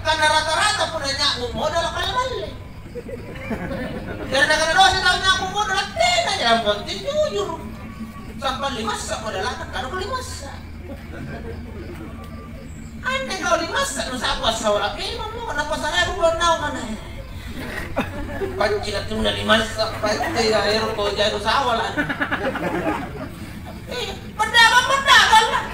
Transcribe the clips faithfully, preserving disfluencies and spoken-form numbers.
Karena rata-rata punna nya'bu modala kale malle. Karena, karena dosa tau nya'bu modala tena, yang penting jujur. Sampai limassa modalaka, karo limassa. Anne kau limassa, nusapa sawala memang mo, kenapa saya bukan naung anne? Panci na tunda limassa, panci na ero kau jadu sawala. Eh, pedagang-pedagang lah.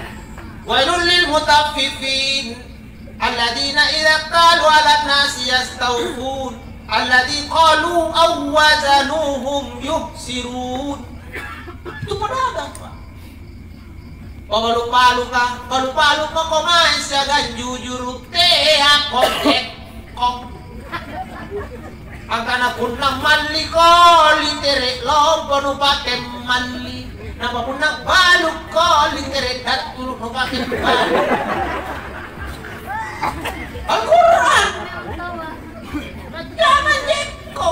Wailul lil mutaffifin. Alladzina idza qalu 'alan nasi yastawfun. Alladzi qalu awwazanuhum yuhsirun. Itu pedagang, Pak. Pabalu-baluka, balu-baluka ko mae siagang jujuru, teako tekkong. Angkana punna malli koli tere lompo nupake malli, napa punna balu koli tere dattulu nupake balu. Al-Quran. Jangan jekko.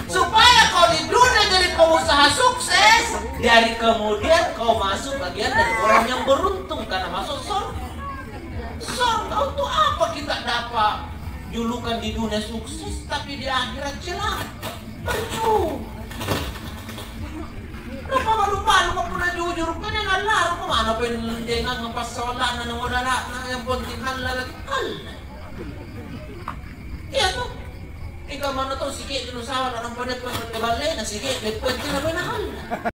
Supaya kau di dunia jadi pengusaha sukses, dari kemudian kau masuk bagian dari orang yang beruntung karena masuk surga. Surga untuk apa kita dapat julukan di dunia sukses tapi di akhirat celaka? Percuma. Napa balu-balu kau punna jujur, kau jangan larang, kau mana pendengang passawalanna na modala'na, yang penting halal lagi halal. Iya toh? Ika mana tau sikiddi nusawa na nampa deppa ballena sikiddi, penting apa na halal.